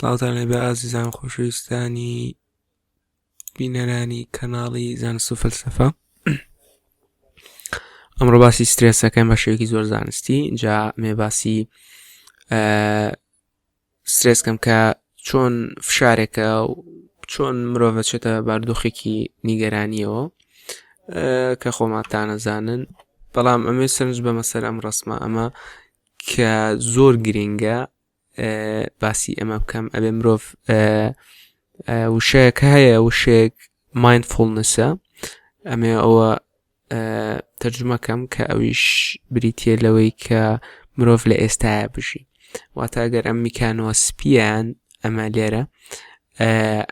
سڵاوتان لێبێ ئازیزان خۆشەویستانی بینەرانی کەناڵی زانست و فەلسەفە ئەمڕۆ باسی سترێسەکەم بە شێوەیەکی زۆر زانستی جا مێ باسی سترێسکەم کە چۆن فشارێکە و چۆن مرۆڤ چێتە باردۆخێکی نیگەرانیەوە کە خۆماتانەزانن بەڵام ئەمێ سەرنج بە مەسەر ئەم ڕسمە ئەمە کە زۆر گرینگە باسی ئەمە بکەم ئەبێ مرۆڤ وشەیەک هەیە وشەیەک mindfulness ە ئەمێ ئەوە تەرجمەکەم کە ئەویش بریتە لەوەی کە مرۆڤ لە ئێستاە بژی واتە ئەگەر ئەم میکانەوە سپیان ئەمە لێرە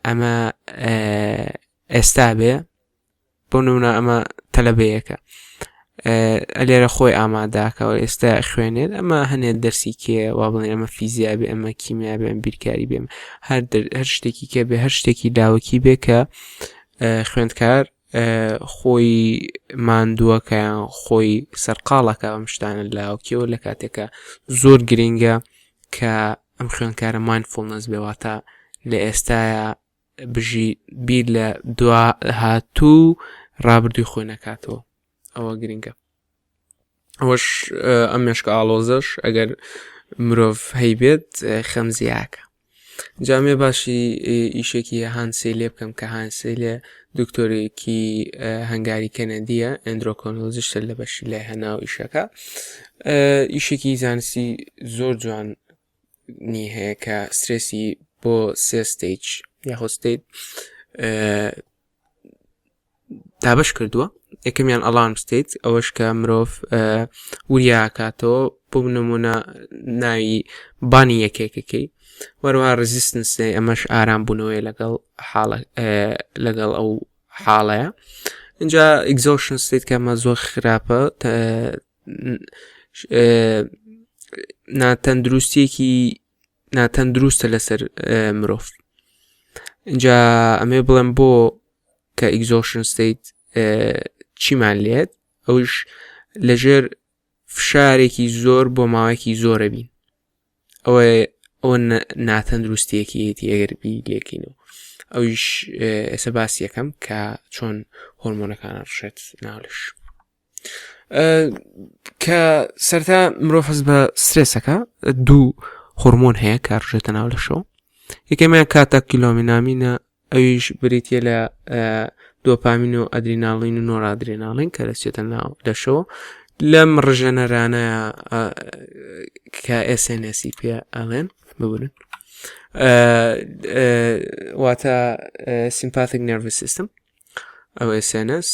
ئەمە ئێستا بێ بۆ نمونە ئەمە تەلەبەیەکە لێرە خۆی ئاماداکەەوە ئێستا خوێنێت ئەمە هەنێ دەرسی کێ وا بڵێن ئەمە فیزیا بێ ئەمە کیمیا بێ ئەم بیرکاری بێم هەر هەر شتێکی کە بێ هەر شتێکی لاوەکی بێ کە خوێندکار خۆی ماندووەکەیان خۆی سەرقاڵەکە ئەم شتانە لاوکیەوە لە کاتێکە زۆر گرنگە کە ئەم خوێندکارە mindfulness بێواتە لە ئێستاە بژی بیر لە دواهاتوو و ڕابردووی خۆی نەکاتەوە ئەوە گرنگە ئەوەش ئەم مێشکە ئاڵۆزەش ئەگەر مرۆڤ هەیبێت خەم زیاکە جامێ باشی ئیشێکی هانسی لێ بکەم کە هانسی لێ دکتۆرێکی هەنگاری کەنەدیە endocrinologist ە لە بەشی لای هەناو ئیشەکە ئیشێکی زانستی زۆر جوان نی هەیە کە سترێسی بۆ سێ stage یاخۆ state دابش کردووە یەکەمیان alarm state ئەوەش کە مرۆڤ وریاکاتەوە بۆ نمونە ناوی بانی یەکێکەکەی وەروە resistance ئەمەش ئارام بوونەوەی لەگەڵ حاڵە لەگەڵ ئەو حاڵەیە اینجا exhaustion state کە ئەمە زۆر خراپە ناتەندروستیەکی ناتەندروستە لەسەر مرۆڤ اینجا ئەمێ بڵێم بۆ کە exhaustion state چیمان لێت ئەوش لەژێر فشارێکی زۆر بۆ ماوەیەکی زۆرە بین ئەوە ئەوە ناتەندروستیەکیەتی ئەگەر بی لێکینەوە ئەویش ئێستا باسی یەکەم کە چۆن هۆرمۆنەکان ڕشێت ناولش کە سەرتا مرۆڤ هەست بە سترێسەکە دوو هۆرمۆن هەیە کە ڕژێتە ناو لەشەوە یەکەمیان catecholamine ە ئەویش بریتە لە دۆپامین و ئەدریناڵین و نۆرادریناڵین کە دەچێتە ناو لەشەوە لەم ڕژێنەرانە کە SNS ی پێ ئەڵێن ببورن واتە sympathetic nervous system ئەو SNS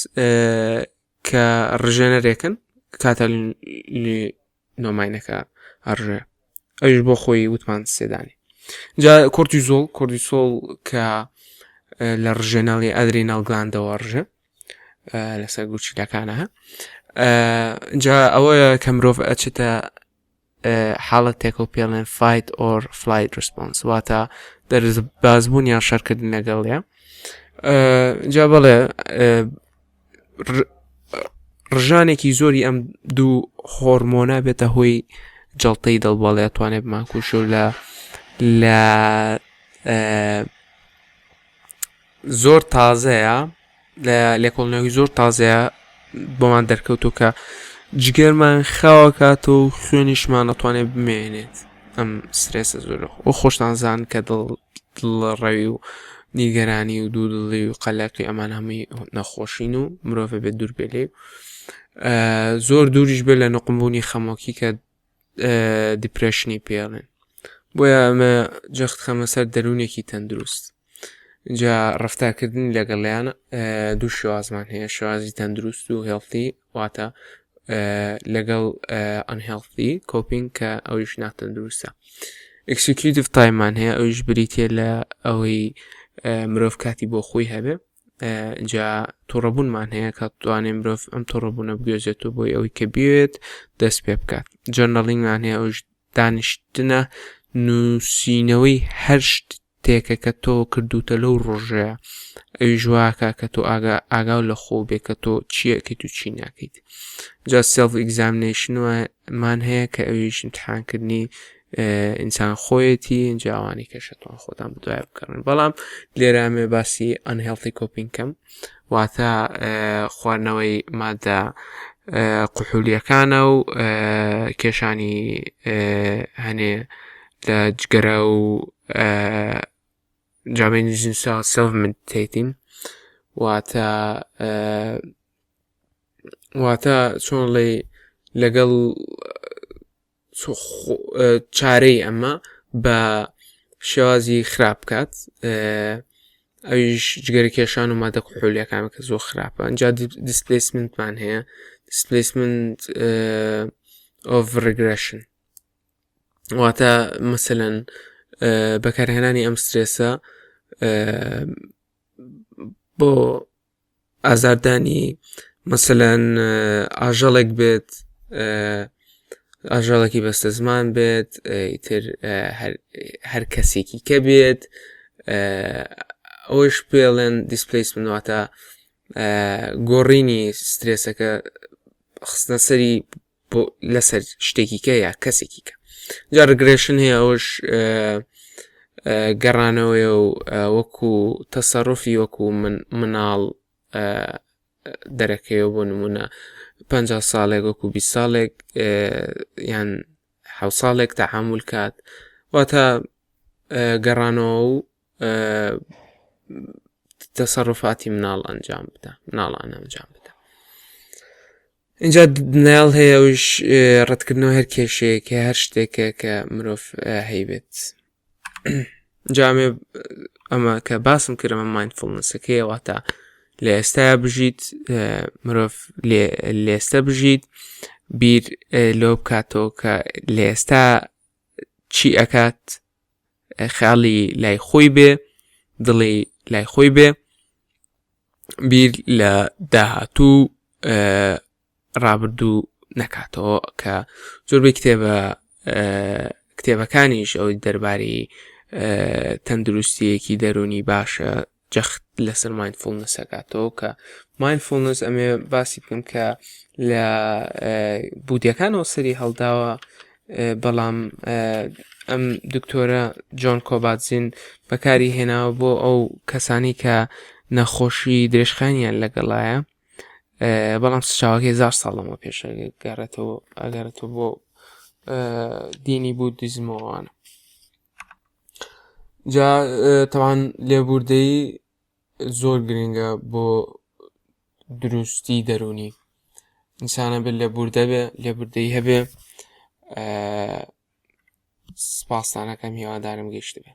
کە ڕژێنەرێکن catecholamine ەکە ئەڕژێ ئەویش بۆ خۆی وتمان سێدانی جا cortisol cortisol کە لە ڕژێناڵی adrenal gland ەوە ڕژێ لەسەر گورچیلەکانە جا ئەوەیە کە مرۆڤ ئەچێتە حاڵەتێک و پێڵێن fight or flight response واتە دەربازبوون یان شەرکردن لەگەڵە جا بەڵێ ڕژانێکی زۆری ئەم دوو هۆرمۆنە بێتە هۆی جەڵتەی دڵ بەڵێ توانێت بمانکوژ و لە لە زۆر تازەیە لە لێکۆڵینەوەی زۆر تازەیە بۆمان دەرکەوتو کە جگەرمان خاوەکاتەوە و خوێنیشمان ئەتوانێت بمێنێت ئەم سترێسە زۆر و خۆشتان زان کە دڵ دڵڕەوی و نیگەرانی و دوودڵی و قەلەقی ئەمان هەمووی نەخۆشین و مرۆڤە بێت دوور بێ لێ زۆر دووریش بێت لە نقمبوونی خەمۆکی کە depression ی پێڵێن بۆیە ئەمە جەخت خەمە سەر دەروونێکی تەندروست جا ڕفتارکردنی لەگەڵیان دوو شێوازمان هەیە شێوازی تەندروست و healthy واتە لەگەڵ unhealthy coping کە ئەویش ناتەندروستە executive time مان هەیە ئەویش بریتە لە ئەوەی مرۆڤ کاتی بۆ خۆی هەبێ جا توڕەبوونمان هەیە کە توانێ مرۆڤ ئەم توڕەبوونە بگوێزێتەوە بۆی ئەوەی کە بێت دەست پێ بکات journaling مان هەیە ئەوش دانیشتنە نووسینەوەی هەر شتێکە کە تۆ کردوتە لەو ڕۆژەیە ئەوی ژواکە کە تۆ ئاگا ئاگاو لە خۆ بێ کە تۆ چیەکەیت و چی ناکەیت جا self examination مان هەیە کە ئەویش امتحانکردنی ئینسان خۆیەتی اینجا ئەوانی کەش ئەتوان خۆتان بدوایە بکەڕن بەڵام لێرە ئەمێ باسی unhealthy coping کەم واتە خواردنەوەی مادە قحولیەکانە و کێشانی هەنێ لە جگەرە و جامێن جنسا self meditating واتە واتە چۆن ڵێ لەگەڵ چارەی ئەمە بە شێوازی خراپ بکات ئەویش جگەرە کێشان و مادە کحولیەکان کە زۆر خراپە ئەجا displacement مان هەیە displacement of regression واتە مەسەلەن بەکارهێنانی ئەم سترێسە بۆ ئازاردانی مەسەلەن ئاژەڵێک بێت ئاژەڵێکی بەستە زمان بێت ئیتر هەر کەسێکی کە بێت ئەوش پێڵێن displacement واتە گۆڕینی سترێسەکە خستنە سەری بۆ لەسەر شتێکی کە یا کەسێکی کە جا regression هەیە ئەوش گەڕانەوەیە و وەکو تەسەڕفی وەکو من مناڵ دەرەکەیەوە بۆ نمونە پ ساڵێک وەکو 20 ساڵێک یان حە ساڵێک تەعامل کات واتە گەڕانەوە و تەسەڕفاتی مناڵ ئەنجام بدە مناڵان ئەنجام بدە اینجا دنیاڵ هەیە ئەوش ڕەتکردنەوە هەر کێشەیەک هەر شتێکە کە مرۆڤ هەیبێت جامێ ئەمە کە باسم کردمە mindfulness ەکەی واتە لە ئێستا بژیت مرۆڤ لێستە بژیت بیر لۆ بکاتەوە کە لە ئێستا چی ئەکات خیاڵی لای خۆی بێ دڵی لای خۆی بێ بیر لە داهاتوو ڕابردوو نەکاتەوە کە زۆربەی کتێبە کتێبەکانیش ئەوەی دەربارەی تەندروستیەکی دەرونی باشە جەخت لەسەر mindfulness ئەکاتەوە کە mindfulness ئەمێ باسی بکەم کە لە بودیەکانەوە سەری هەڵداوە بەڵام ئەم دکتۆرە جۆن کۆباتزین بەکاری هێناوە بۆ ئەو کەسانی کە نەخۆشی درێژخانیان لەگەڵایە بەڵام سچاوەکەی زار ساڵەمە پێشگەڕێتەوە ئەگەڕێتەوە بۆ دینی بودیزمەوەوانە جا تەوان لێبوردەیی زۆر گرنگە بۆ دروستی دەرونی ئینسانە بێت لێبوردە بێ لێبوردەی هەبێ سپاستانەکەم هیوادارم گەیشت بێ.